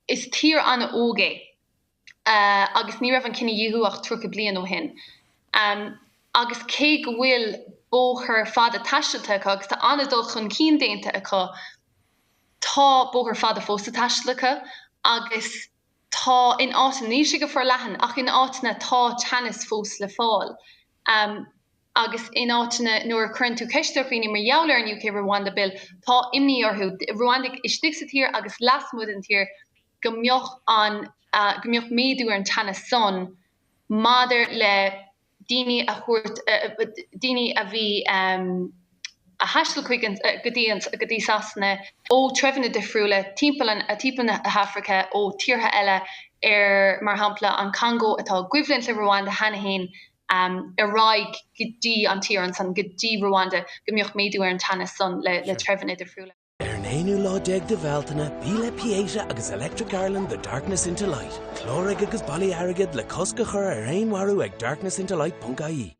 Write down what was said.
Is tír an-óg é agus ní raibh an cinedhíothú ach 30 bliain ó shin. Agus cé go bhfuil bóthar fada taistealta acu agus tá an-dul chun cinn déanta acu, tá bóthar fada fós le taisteal acu agus tá in áiteanna, níl sé go forleathan, ach in áiteanna tá teannas fós le fáil. Agus in áiteanna nuair a chuireann tú ceist ar dhaoine mar gheall ar an UK Rwanda Bill, tá imní orthu, Rwandaigh istigh sa tír agus lasmuigh den tír, go mbeadh an, go mbeadh méadú ar an teannas san maidir le daoine a thabhairt, daoine a bhí, a thaistil chuig an, go dtí an, go dtí Sasana ó treibheanna difriúla timpeall an, timpeall na hAfraice, ó tíortha eile ar, mar shampla, an Congó atá i gcoimhlint le Rwanda cheana féin, ar aghaidh go dtí an tír ansan, go dtí Ruanda, go mbeadh méadú ar an teannas san le treibheanna difriúla. Ar an aonú lá déag de Bhealtaine, bí le Pieta agus Electric Ireland The Darkness Into Light. Cláraigh agus bailigh airgead le cosc a chur ar fhéinmharú ag darknessintolight.ie.